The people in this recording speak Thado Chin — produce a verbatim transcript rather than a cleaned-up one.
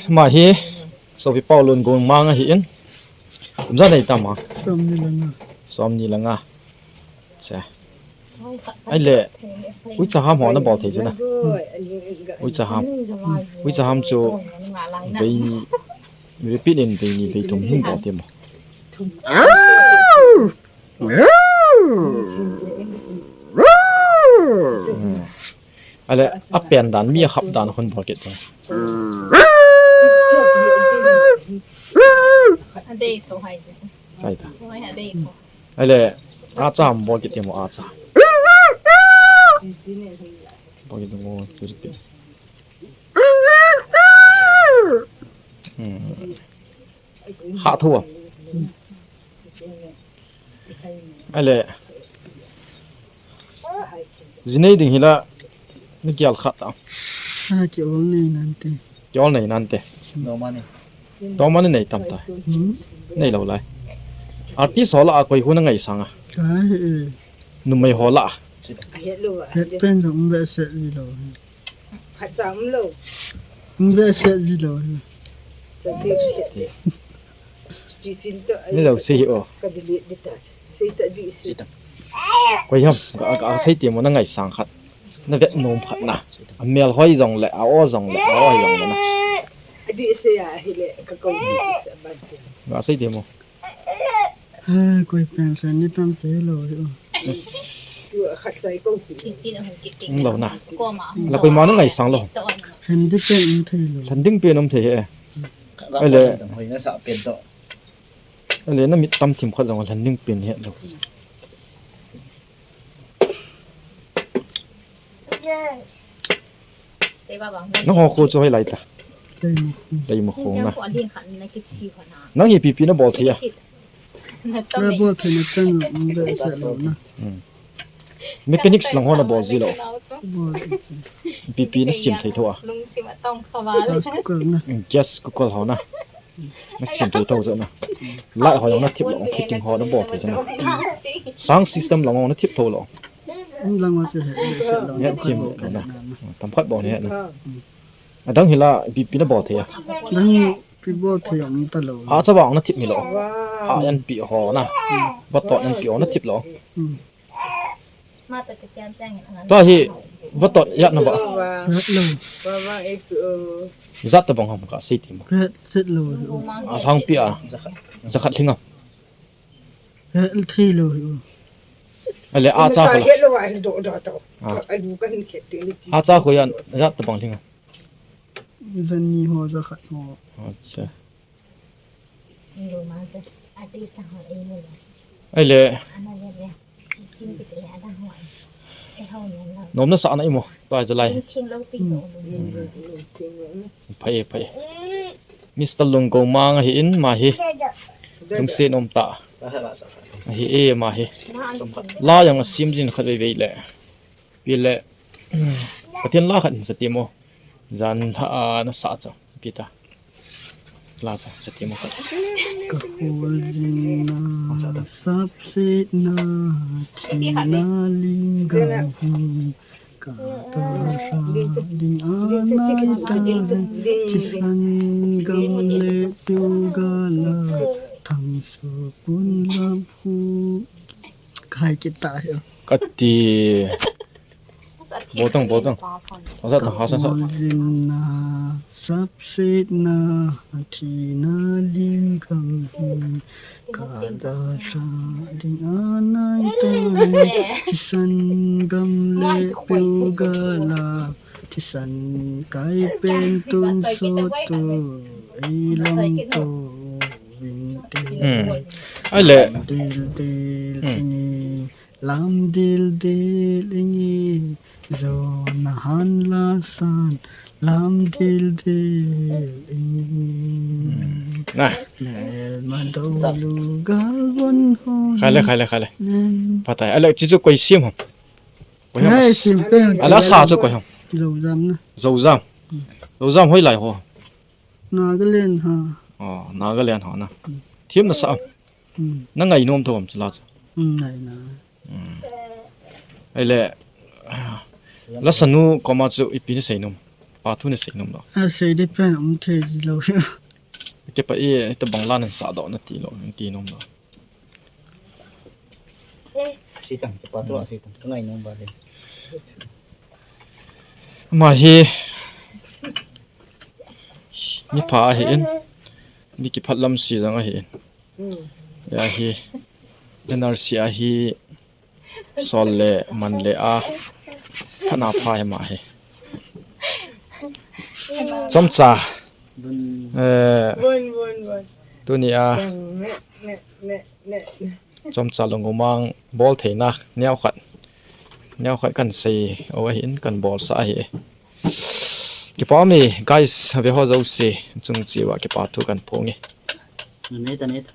Ama hi, sopi Paulun Gongmang ahin. Kum ijat nei tam a? Som ni le nga. Som ni le nga. Che. Ahile, uicha ham ho nabol thei chu na. Uicha ham. Uicha ham chu vei ni, repeat in vei ni, vei thum hin bol thei mo. Hmm. Ahile, apen dan, mi akhap dan khun bol kit te. Adei so hai. Chai ta. Ahile, acha ham bol kit te mo, acha. Bol kit te mo, repeat. Hmm. Hah thu a. Ahile, ji nei ding hila, na kial khat a. Ah, kiol nei nante. Kiol nei nante. Doma nei tam ta. Hmm? Nei lou lai. Artist ho lah a koi hu na ngaisang a? Ai, eh. Numei ho lah a. Het pen jong um behseh ji lou. Khat cha um lou. Um behseh ji lou. Ni lou sei hi o. Koi ham, ka, ka, ka sei ti mo, na ngaisang khat. Na vet nom khat na. Amel hoi jong le, a o jong le, a o jong le na. Adi sei a hile, ka ko ni sei ban ti. Ka sei ti mo. Ha, koi pen sa ni tam te lou hi o. Yes. Khat chai ko ti. Hung lou na. La koima na ngaisang lou. Lhan ding pen um thei lou. Lhan ding pen um thei e. Ahile. Hoi na sa pen to. Ahile na mit tam thim khat jong lhan ding pen het lou. Nangho kho chu hoilai ta? Leimakhong. Leimakhong na. Nang hi ipi ipi nabol thei a? Nabol thei na chan um behseh lou na. Hmm. Mechanics lang ho nabol ji lou? Bol thei chu. Ipi ipi nasem thei tho a? Lungchim atong kha val. Gas cooker na. Hmm, gas cooker ho na. Nasem thei tho jo na. Light ho jong nathip lou, fitting ho nabol thei jo na. Sound system lang ho nathip tho lou? Um, lang ho chu het behseh lou. Het thim lou na. Tam khat bou na het na. Adang hila ipi ipi nabol thei a? Dang ipi bol thei um ta lou. Acha vang nathip mi lou? A, anpi ho na. Vatot anpi ho nathip lou? Hmm. Tua hi vatot ijat na va? Ijat lou. Ijat tabang ham ka sei ti mo. Ka het chet lou. Alhangpi a. Jakhat lhing a. Ka het thei lou hi o. Ahile acha kho la. Ah. Acha kho ijat, ijat tabang lhing a. Jani ho, jakhat ho. Acha. Ahile. Nom nasa na imo. Tua jalai. Phai, phai. Mister Lungkomang ahin, ama hi. Lungset um tah. Ahi e, ama hi. La jong asem jin khat vei vei le. Ipi le. Pathen la khat hin sa ti mo. Jan la, a, nasa chu. Ipi ta. La sa, sa ti mo khat. Ka kholjinna, sapsetna, thina lhinggam hi. Ka tahsa ding anai tai, thisan gam le peugal a, thangsoh pon lap hu. Ka hai kit ta hi. Kati. Bol tang, bol tang. Hausa tang, hausa sa. Kholjinna, sapsetna, thina lhinggam hi. Ka tahsa ding anai tai, thisan gam le peugal a, thisan kai pen tonsot u, ei lamto vinte. Hmm. Ahile. Dil dil, hmm, inge, lam dil dil inge, jona han la san, lam dil dil inge. Hmm. Na. Melma doulu galvon hon. Khai le, khai le, khai le. Nem. Phatai. Ahile, hiche chu koi sem ham? Koi ham? Hai, sem pen. Ahile, asa chu koi ham? Joujam na. Joujam. Hmm. Joujam hoilai ho? Nagaland ho. Oh, Nagaland ho na. Hmm. Them nasa am? Hmm. Na ngainom thou am chula chu? Hmm, ngai na. Hmm. Ahile, lasa nu koma chu ipi nasei nom? Pa thu na sei nom lo. A sei di pen um thei ji lo. Ke pa e, ta bang la nan sa do na ti lo, ti nom lo. Sei tang, ke pa thu a sei tang, ka ngai nom ba le. Ama hi, mi pha ahi in, mi kiphat lam si jang ahi in. Ya hi, N R C ahi, sol le, man le a, khana pha hi ma hi. Chomcha, eh, Bun, bun, bun. Tuni a, Bang, ne, ne, ne, ne. Chomcha lungumang bol theina, neo khat. Neo khat kan sei, o ahi in kan bol sa ahi. Kipa mi, guys, ve ho jouse, chung chiwa kipa thu kan phong e. Neta, neta.